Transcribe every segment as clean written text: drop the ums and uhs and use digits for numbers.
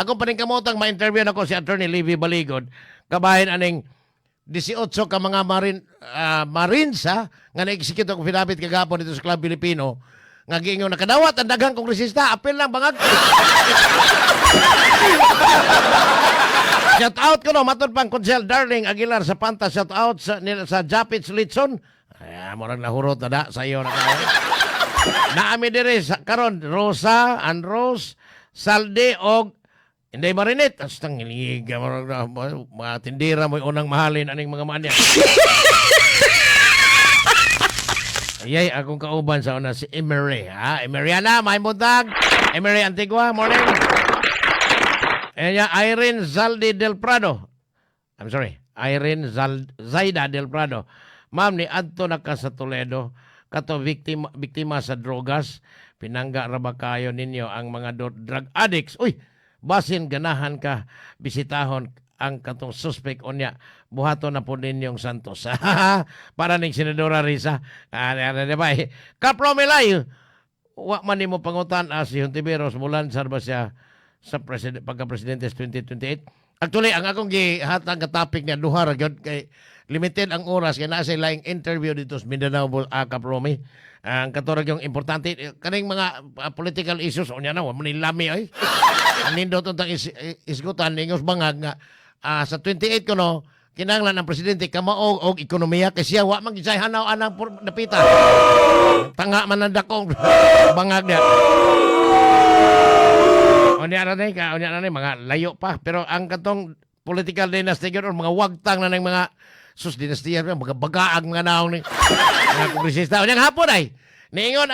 Ako paningkamotang ma-interview nako si Attorney Levy Baligod kabahin aning 18 ka mga Marines ha, nga na-execute og affidavit kagahapon dito sa Club Filipino nga giingon nakadawat ang daghang kongresista, apil lang bangag. Shout out ko no, matod pang Konsel Darling Aguilar sa Panta, shout out sa, nila, sa Japits Litson. Ay, murag nahurot na da sa iyo na kayo. Naami diri sa karon Rosa, Andros, Salde og Inday Marinit. Astang iliga murag na mga tindira mo'y unang mahalin aning mga maanya. Ayay, akong kauban sa una si Emery. Ha? Emeriana, may buntag. Emery Antigua, morning. Enya, Irene Zaldi del Prado. I'm sorry, Irene Zaida del Prado. Ma'am, ni adto na ka sa Toledo, kato biktima sa drogas, pinangga ra ba kayo ninyo ang mga drug addicts? Uy, basin ganahan ka bisitahon ang katong suspect unya buhaton na po ninyong Santos. Para ning Senadora Risa. Ah, di ba? Eh? Kapromilay, wa man nimo pangutan si Hontiveros mulansar ba siya sa president, pagka-presidente sa 2028? Actually, ang akong gihatag nga topic niya duha ra gyud kay limited ang oras kay naa say laing interview dito sa Mindanao, Kapromi. Ang katorag yung importante kaning mga political issues unya na wa man ni lami oy. Ang nindot untang isgutan ningos bangag nga sa 28 kuno kinahanglan ang presidente kamao og ekonomiya kay siya wa man gid siya hanaw anang napita. Tanga man ang dakong bangag niya. Unya na ni, ka, unya na ni, mga layo pa. Pero ang katong political dynasty gyud or mga wagtang na ng mga sus dinastiya, mga bagaag mga naong ni mga kongresista. Unyang hapon ay niingon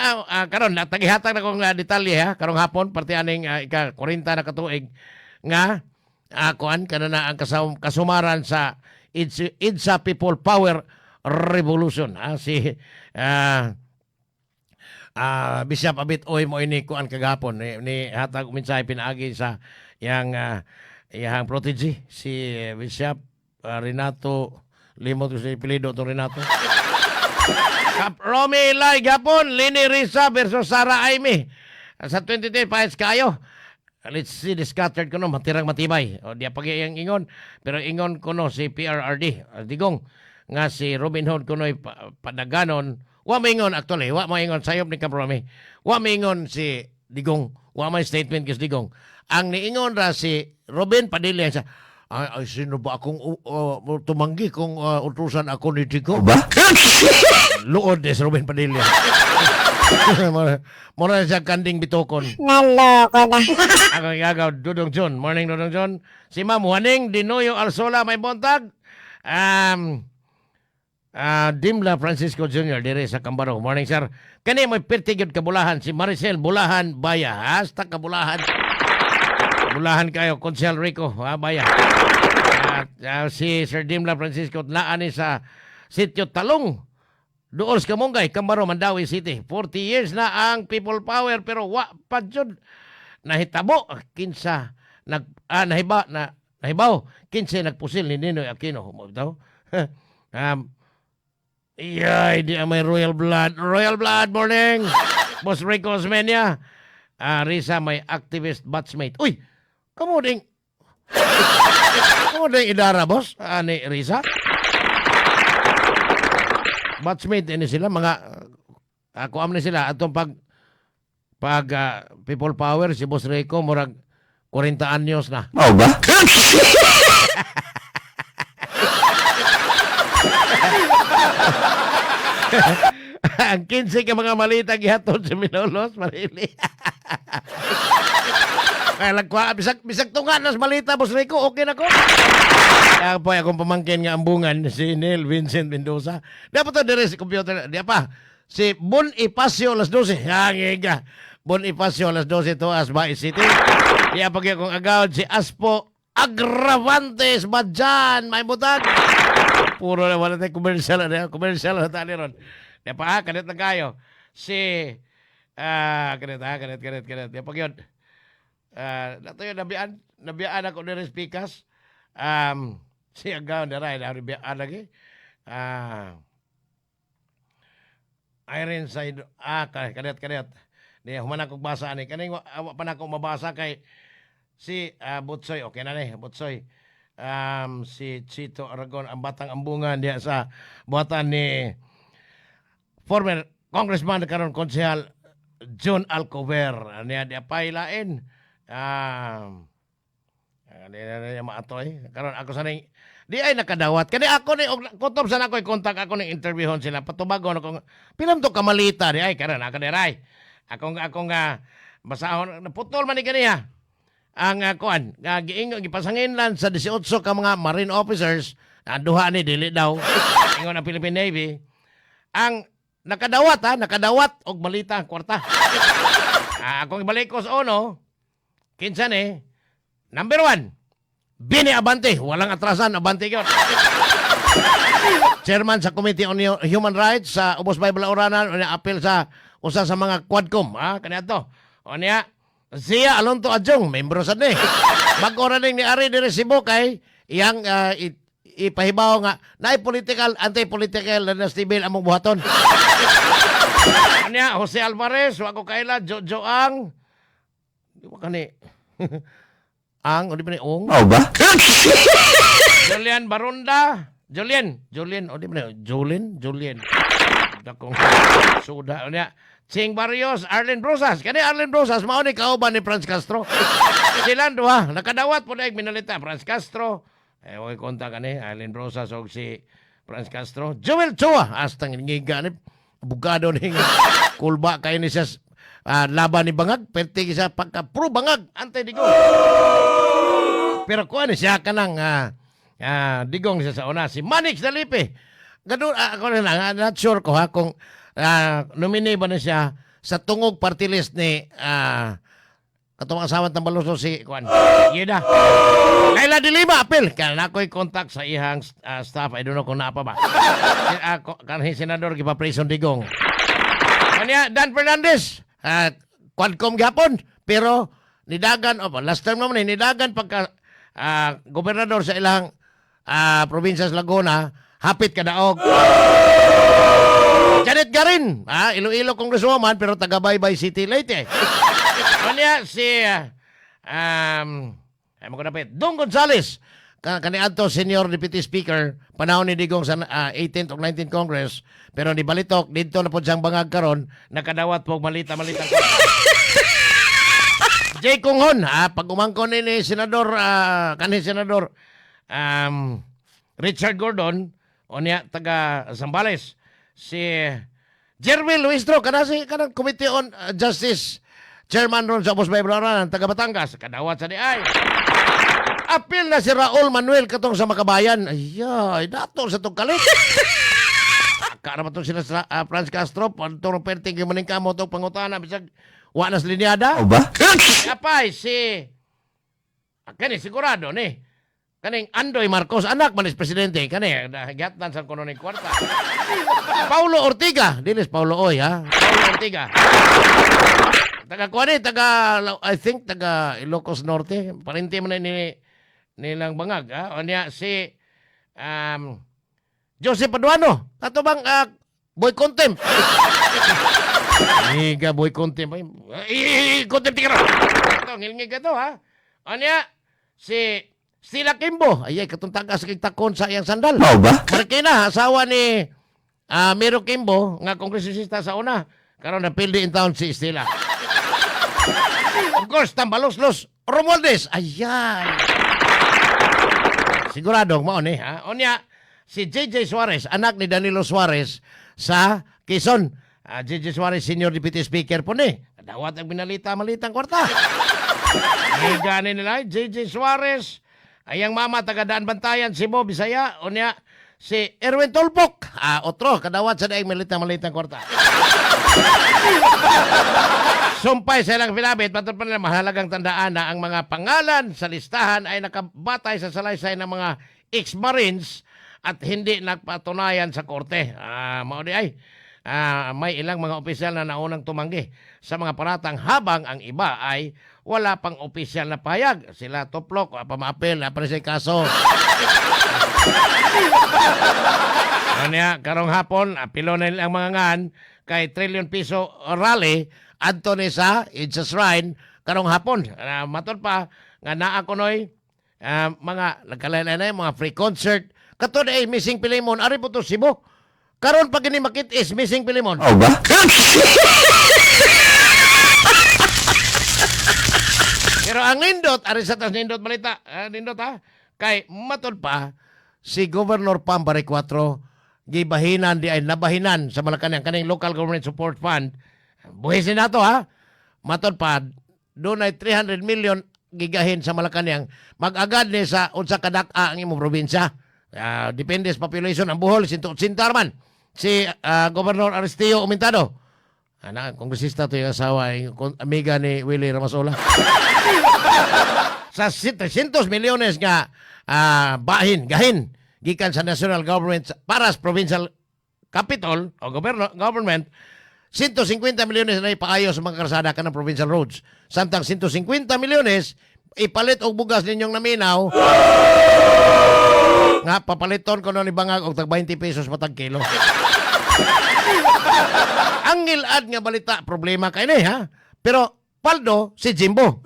karon tagihatag na kong detalye ha karong hapon parte aning ika 40 na katuig nga kuan kana na ang kasumaran sa EDSA People Power Revolution ha, si Bishop Abit Oy mo ini kuan kagahapon ni hatag mensahe pinaagi sa iyang protege si Bishop Renato. Limot ko sa apelyido to Renato. Kap Romy Lai gapon Leni Risa versus Sara Aimee sa 2010 paes kayo. Let's see the scattered kuno matirang matibay o diya pag iyang ingon pero ingon kuno si PRRD Digong nga si Robin Hood kuno padaganon. Wa maingon actually, wa maingon sayop ni Kapromi, wa maingon si Digong, wa may statement kis Digong. Ang niingon ra si Robin Padilla sa ay, sino ba akong tumanggi kung utusan ako ni Digong Ba? Luod si Robin Padilla. Mura siya kanding bitokon. Naloko na. Ako igagaw, Dudong John. Morning, Dudong John. Si Ma'am Juaning Dinoyo Arsola, may buntag. Dimla Francisco Jr. dire sa Cambaro. Morning, sir. Kani may perti gyud kabulahan si Maricel Bulahan Baya. Hasta kabulahan. Bulahan kayo, Consel Rico, ha, Baya. At si Sir Dimla Francisco naa ni sa Sitio Talong. Dool sa Kamunggay, Cambaro, Mandaue City. 40 years na ang people power pero wa pa jud nahitabo kinsa nag nahiba na nahibaw kinsa nagpusil ni Ninoy Aquino mo bitaw. Iyay, di ang may royal blood. Royal blood, morning. Boss Rico Osmeña. Risa, may activist batchmate. Uy, kamo ding. Kamo ding idara, boss. Ni Risa. Batchmate ini sila, mga, ako am ni sila, atong pag people power, si Boss Rico, murag 40 anyos na. Mao ba? Ang 15 ka mga malita gihatod sa Minolos, Marili. Kaya lagwa, bisag tunga nas malita, Boss Rico, okay na ko. Kaya po akong pamangkin nga ambungan, si Neil Vincent Mendoza. Di pa to dire sa computer, di pa. Si Bon Ipasio alas 12. Ang iga. Bon Ipasio alas 12 to Asba City. Di pa akong agawad si Aspo Agravantes Badjan. May butag. Puro na wala tayo commercial na commercial na tayo ron. Di pa ha, kanit na kayo. Si kanit ha, kanit, kanit, kanit. Di pa yun. Nato yun, nabiyaan ako ni Pikas. Si Agaw na rin, nabiyaan lagi. Irene Side, kanit, kanit. Di, human akong basa ani. Kaning wa pa na ako mabasa kay Si Butsoy, okay na ni, Butsoy. Si Chito Aragon, ang batang ambungan diya sa buhatan ni former congressman, karon konsehal John Alcover. Ano yan, di pa ilain. Ano yan, maatoy. Karon ako sa ning di ay nakadawat. Kani ako ni og kutob sa nako kontak ako ning interviewon sila patubagon ako. Pilam to kamalita di ay karon ako diray. Akong basahon, naputol man ni kaniya. Ang kuan nga giingon, gipasanginlan sa 18 ka mga marine officers, ang duha ni dili daw ingon ang Philippine Navy ang nakadawat, ha, nakadawat og malita ang kwarta. Akong ibalik ko sa ono, kinsa ni? Number 1, Bini Abante, walang atrasan, Abante yun. Chairman sa Committee on Human Rights sa Ubos Bay Balauranan, unya apil sa usa sa mga Quadcom, ha, kaniadto. Unya Zia Alonto Adjong, membro sad ni. Bag-o ra ning ni ari diri Cebu kay iyang ipahibaw nga naay political, anti-political dynasty bill among buhaton. Unya Jose Alvarez, wa ko kaila. Jojo Ang, di ba kani ang o di ba ni Ong? Mao ba? Julian Barunda. Julian. Julian. O di ba na? Julin? Julian. Dakong suda. Unya. Ching Barrios, Arlen Brosas. Kani Arlen Brosas, mao ni kauban ni Franz Castro. Silang duha. Nakadawat po na minalita. Franz Castro. Eh, okay, konta kani. Arlen Brosas og si Franz Castro. Joel Chua. Astang ngiga ni. Abogado ni kulba kayo ni siya, laban ni Bangag. Perti siya pagka pro Bangag. Antay Digong. Pero kuan siya kanang Digong siya sa una. Si Manix Dalipe. Ganun, ako na lang, not sure ko ha kung nominee ba na siya sa tungog party list ni katong asawa ng Baluso, si kuan. Yeda. Leila de Lima, apil. Kaya na ako'y contact sa ihang staff. I don't know kung naa pa ba. Si, kanhi senador gipa-prison Digong. Kanya Dan Fernandez, Quadcom gyapon, pero nidagan oh, last term naman eh, nidagan pagka gobernador sa ilang probinsya sa Laguna, hapit kadaog. Janet Garin, Iloilo congresswoman pero taga Baybay City, Leyte. Kanya si ay mo ko dapit, Dong Gonzales, kaniadto senior deputy speaker panahon ni Digong sa 18th ug 19th Congress, pero ni balitok didto na pod siyang Bangag karon, nakadawat po malita-malita. Jay Khonghun, pag umangkon ni senador kanhi senador Richard Gordon, unya taga Zambales. Si Jervil Luistro, kana si kanang Committee on Justice chairman ron sa Ubos Bay Balauranan, taga Batangas, kadawat sa diay. Apil na si Raul Manuel katong sa Makabayan. Ay, dato sa tong kalit. Kara ba itong sila sa Franz Castro? Pantong perting yung maning kamo itong pangutana. Bisag, wa na sa linyada. Mao ba? Apay, si... Kani, sigurado ni. Kaning Andoy Marcos, anak man is presidente. Kani, nahigatnan sa kuno ning kwarta. Paulo Ortiga. Dilis Paulo Oy, ha? Paulo Ortiga. Taga kuan ni, taga, I think, taga Ilocos Norte. Parente man na ni nilang Bangag, ha? O niya, si Joseph Paduano. Kato bang boy contempt? Ngiga boy contempt. Ay, ay, contempt ka. Ito, ngilngig ka to, ha? O niya, si Stila Quimbo. Ay, ay, katong tagas kay takon sa iyang sandal. Mao ba? Marikina, asawa ni Miro Quimbo, nga kongresista sa una. Karon na pildi in town si Stila. Of course, Tambaloslos Romualdez. Ayan. Sigurado, mao ni, ha? Unya, si JJ Suarez, anak ni Danilo Suarez sa Quezon. JJ Suarez, Senior Deputy Speaker po ni. Dawat ang binalita, malitang kwarta. Gani nila, JJ Suarez, ayang mama, taga Daan Bantayan, Cebu, Bisaya. Unya, si Erwin Tulfo. Otro, kadawat sa daing malita, malitang kwarta. Sumpay sa ilang affidavit, patod pa nila, mahalagang tandaan na ang mga pangalan sa listahan ay nakabatay sa salaysay ng mga ex-Marines at hindi nagpatunayan sa korte. Mao di ay. May ilang mga opisyal na naunang tumanggi sa mga paratang habang ang iba ay wala pang opisyal na pahayag. Sila Toplok, pa maapil, pa sa kaso. Ano niya, karong hapon, apilo na ang mga ngan kay trillion piso rally adto ni sa EDSA Shrine karong hapon. Matod pa, Nga naa kunoy mga nagkalain mga free concert. Kato na eh, Missing Pilimon. Ari po to Cebu. Karon pag ini makit is Missing Pilimon. Oh ba? Pero ang nindot, ari sa tas nindot balita, nindot ha, kay matod pa, si Governor Pam Baricuatro, gibahinan di ay nabahinan sa Malacanang kaning Local Government Support Fund. Buhisin nato ha. Matod pa, doon ay 300 million gigahin sa Malacanang mag-agad ni sa unsa kadak-a ang imong probinsya. Depende sa population ang Bohol, 180 man. Si Governor Aristeo Umentado. Anak, kongresista to yung asawa, yung amiga ni Willie Ramasola sa 300 milyones nga bahin, gahin gikan sa national government para sa provincial capital o government, 150 milyones na ipaayo sa mga karsada kanang provincial roads. Samtang 150 milyones ipalit og bugas ninyong naminaw nga papaliton ko ni bangag og tag 20 pesos matag kilo. Ang ngilad nga balita, problema kay ni ha. Pero paldo si Jimbo.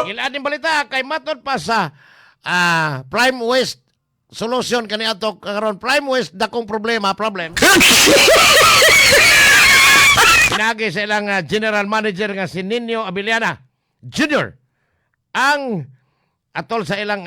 Ngilad ning balita kay matod pa sa Prime West solution kani ato karon, Prime West dakong problema problem. Pinagi sa ilang general manager nga si Nino Abiliana Jr. ang atol sa ilang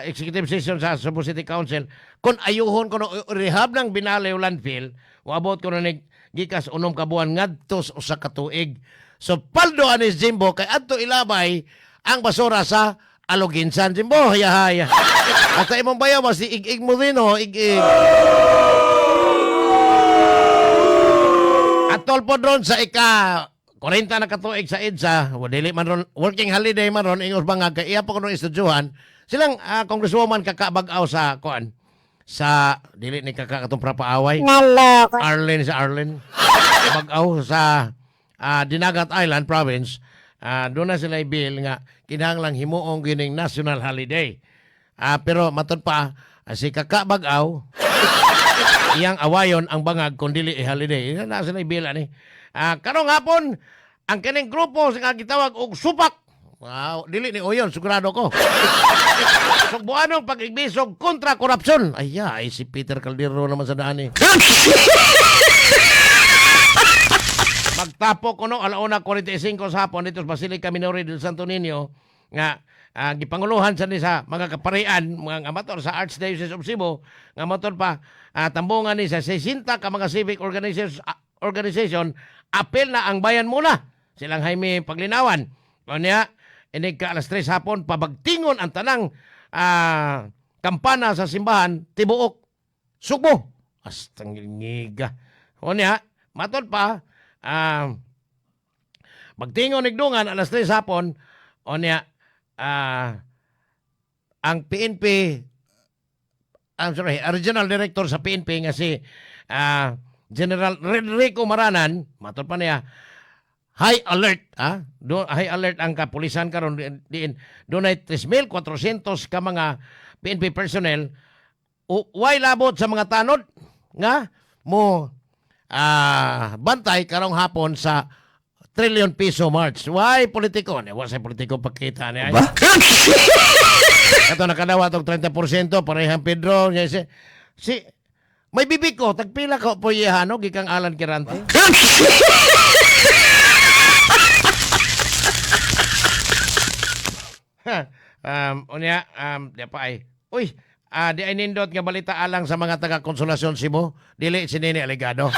executive session sa Cebu City Council kung ayuhon kuno rehab ng Binaliw landfill, moabot kuno ni gikas 6 ka buwan ngadto sa 1 ka tuig. So paldo ani si Jimbo kay adto ilabay ang basura sa Aloginsan. Jimbo, hayahay. At sa imong bayaw, mas ig-ig mo din, oh, ig-ig. Atol po doon sa ika 40 na katuig sa EDSA, wa dili man ron, working holiday man ron, ingos bangag, kay iya pa kuno estudyuhan, silang congresswoman kakabag-aw sa kuan, sa, dili ni kaka katong prapaaway. Naloko. Arlene, sa Arlene. Bag-aw sa Dinagat Island Province, doon na sila bill nga kinahanglang himuong gining national holiday. Pero matod pa, si kaka bag-aw, iyang awayon ang bangag kung dili i-holiday. Ina na sila bill ani. Karong hapon, ang kining grupo sa nga gitawag og supak. Wow, dili ni Oyon, sigurado ko. Sugbuanong pag-igbisog kontra korupsyon. Ay, ay, si Peter Caldero naman sa daan eh. Magtapo kuno 1:45 sa hapon dito sa Basilica Minore del Santo Niño nga gipanguluhan sa ni sa mga kaparian, mga amator sa Archdiocese of Cebu nga motor pa tambungan ni sa 60 ka mga civic organizations, organization apel na ang bayan muna silang Jaime Paglinawan. Unya inig ka alas 3 hapon pabagtingon ang tanang kampana sa simbahan tibuok Sugbo. Astang ngiga. Unya, matod pa, magtingon igdungan alas 3 hapon, unya, ang PNP, I'm sorry, original director sa PNP nga si General Rodrigo Maranan, matod pa niya, high alert, ha? Do, high alert ang kapulisan karon diin dunay 3,400 ka mga PNP personnel o way labot sa mga tanod nga mo bantay karong hapon sa Trillion Peso March. Why politiko? Wa sa politiko pagkita niya. Ba? Kato nakadawa tong 30% parehang Pedro niya si may bibig ko tagpila ko po no gikang Alan Kirante. Unya di pa ay. Uy, di ay nindot nga balita alang sa mga taga Konsolasyon Cebu, dili si Nene Alegado.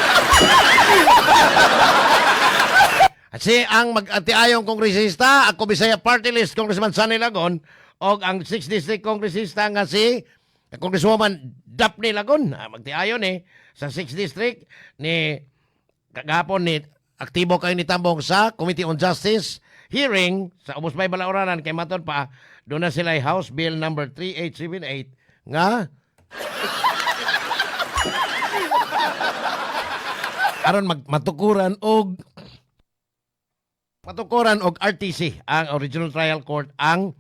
At si ang mag-atiayong kongresista, ako Bisaya Party List Congressman Sonny Lagon og ang 6th District Kongresista nga si Congresswoman Daphne Lagon. Magtiayon eh sa 6th District ni kagahapon ni aktibo kayo ni tambong sa Committee on Justice hearing sa ubos may balauranan kay maton pa doon na sila House Bill number 3878 nga aron matukuran og RTC ang original trial court ang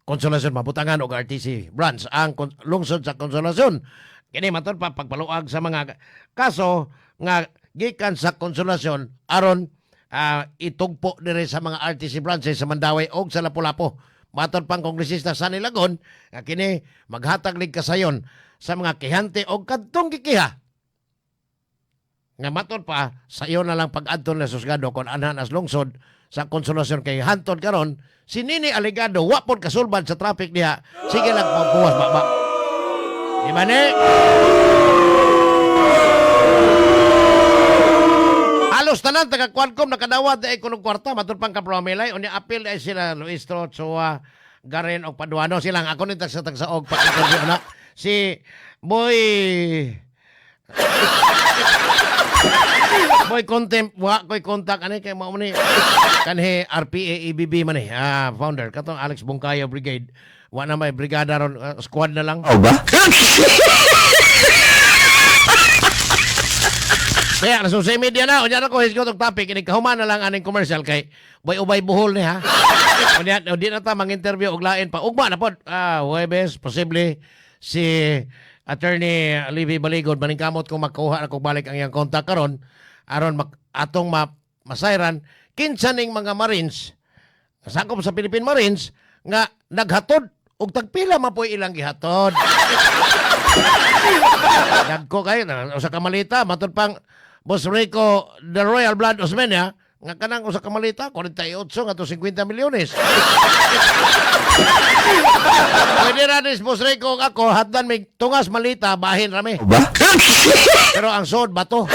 Konsolasyon, mabutangan og RTC branch ang lungsod sa Konsolasyon. Kini matud pa pagpaluag sa mga kaso nga gikan sa Konsolasyon aron Itugpo dire sa mga RTC branches sa Mandaue og sa Lapu-Lapu. Matod pang Kongresista Sonny Lagon nga kini maghatag lig kasayon sa mga kihante og kadtong gikiha nga matod pa sayo na lang pag-adto na susgado kon anhan as lungsod sa Consolacion, kay hantod karon si Nini Alegado wa pod kasulbad sa traffic diha, sige lang pagpuwas baba, di ba ni? Halos tanan taga Quadcom nakadawat ay kunog kwarta, matod pang kapromilay. Unya apil ay sila Luistro, Chua, Garen og Paduano. Silang ako ni tagsa tagsaog pag interview na si Boy Boy Contempt, wa ko'y contact ani kay mao ni kanhi RPA EBB man eh, founder katong Alex Bungkayo Brigade. Wa na may brigada ron, squad na lang. Oh ba? Kaya na social media na, unya na ko hisgot og topic ini, kahuman na lang aning commercial kay boy ubay buhol ni ha. Unya di na ta mang-interview og lain pa. Ugma na pod. Huwebes posible si Attorney Livy Baligod, maningkamot kung makuha na kog balik ang iyang contact karon aron atong masayran kinsa ning mga Marines sakop sa Philippine Marines nga naghatod og tagpila man po'y ilang gihatod. Dagko kayo na usa ka malita, matod pang Boss Rico the Royal Blood Osmeña, nga kanang usa ka malita 48 ngadto 50 milyones. Pwede ra ni Boss Rico ug ako hatdan mig tungas malita, bahin rami. Oh ba? Pero ang sod bato.